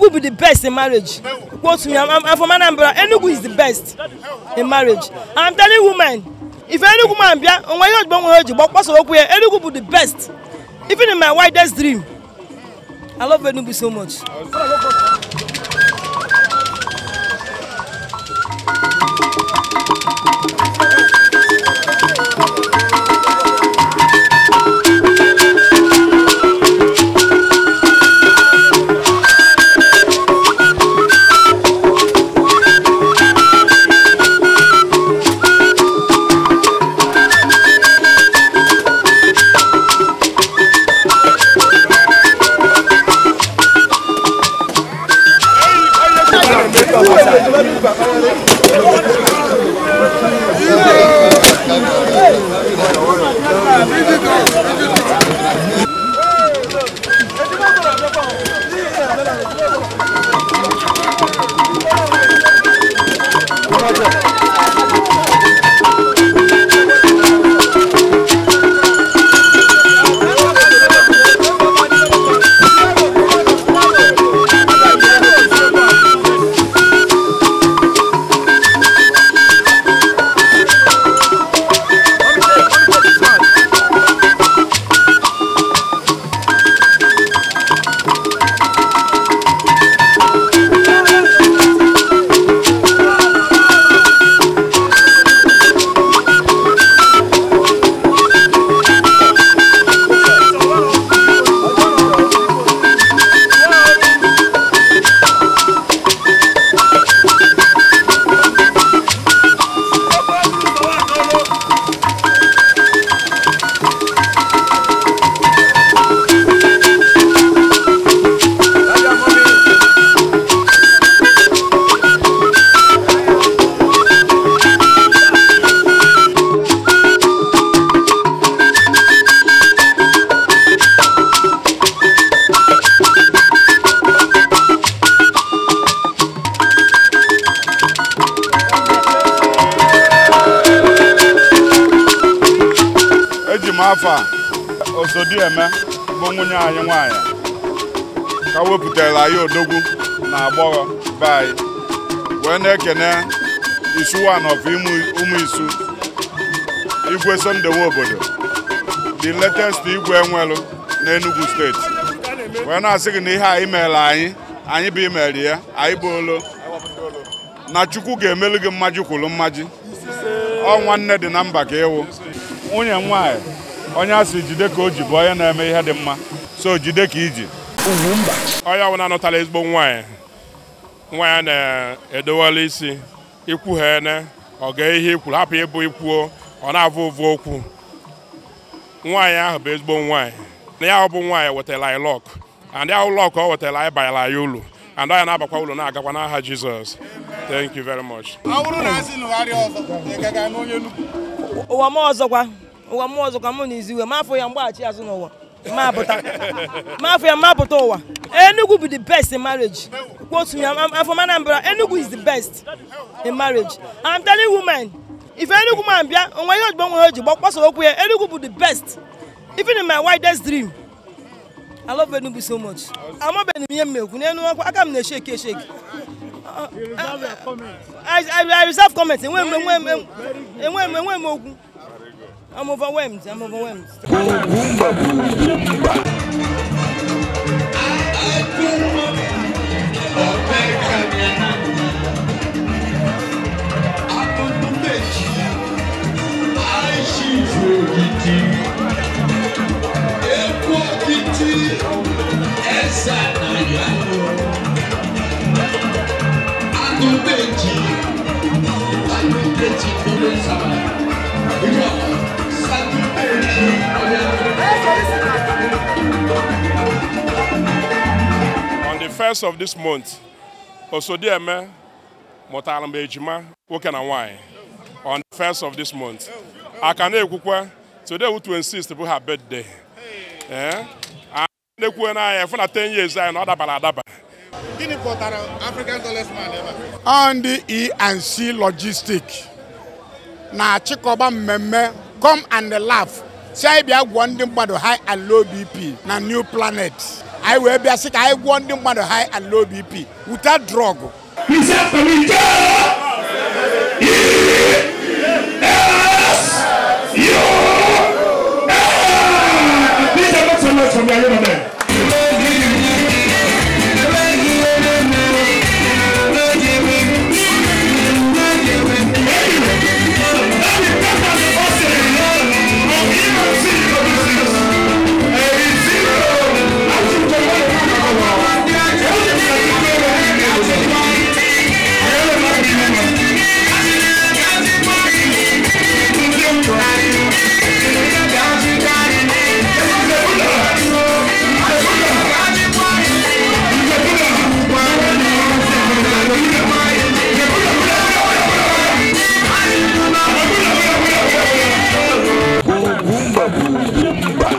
Enugu be the best in marriage. Quote me, I'm from Anambra. Enugu is the best in marriage. I'm telling women, if Enugu man bịa, onwe ihe ojigbo nwe ojigbo kpọsọ okwu ya, Enugu be the best. Even in my wildest dream. I love Enugu so much. Afa Osodieme bụ nwunye anyị nwaanyị ka wepụtara anyị odogwu na agbọghọ be anyị wee na-ekene Isu one of ụmụ Isu, Igwe Sunday Nwobodo, the latest Igwe enwelu n'Enugu steeti, wee na-asị gị na ihe anyị mere anyị anyị bụ imere ya, anyị bụ olo na Chukwu ga-emelu gị mmaji kwuru mmaji. Ọ nwanne dị na mba ka ịwụ nwunye nwaanyị onye asị jide ka o ji bụ onye na-eme ihe dị mma, so jide ka iji. Onye ọbụla nụtara ezigbo nwaanyị, nwaanyị na-edowela isi ikwu ha ene, ọ ga ihe ikwuru hapụ ịbụ ikwuo, ọ na-avụ ụvụ okwu. Nwaanyị ahụ bụ ezigbo nwaanyị, na ya ọ bụ nwaanyị wetara anyị lọk, and ya lọk ọ wetara anyị banyere anyị ulu, and anyị na-abakwa ulu na-agakwa n'aha Jizọs. Thank you very much. Ụwa m ọzọkwa, ụwa m ọzọkwa, mụ na iziwe ma afọ ya mgbaghachi azụ n'ụwa ma apụta, ma afọ ya ma apụta ụwa. Enugu be the best in marriage. Quote me, I'm from Anambra. Enugu is the best in marriage. I'm telling women, if Enugu man bịa, onwe ihe ojigbo nwe ojigbo kpọsọ okwu ya, Enugu be the best. Even in my wildest dream. I love Enugu so much. Amabeghị m ihe m ekwu n'elu akwa aka m na-eshake eshake. I reserve comment. Enwe m okwu. I'm overwhelmed. I'm overwhelmed. On the 1st of this month, Osodieme mụtara m ejima nwoke na nwaanyị. On the 1st of this month, aka na-ekwukwa today 26th bụ her birthday. Na-ekwu na anyị fụ na 10 years anyị na ọ dabara adaba. Gịnị pụtara African Tallest Man ebe a? Ndị E&C Logistic na-achịkọba mmemme Come and Laugh, si anyị bịa gwọọ ndị mmadụ high and low BP na New Planet. Anyị wee bịa sị ka anyị gwọọ ndị mmadụ high and low BP without drug. Please after me. J E S U N. Please make some noise from your man.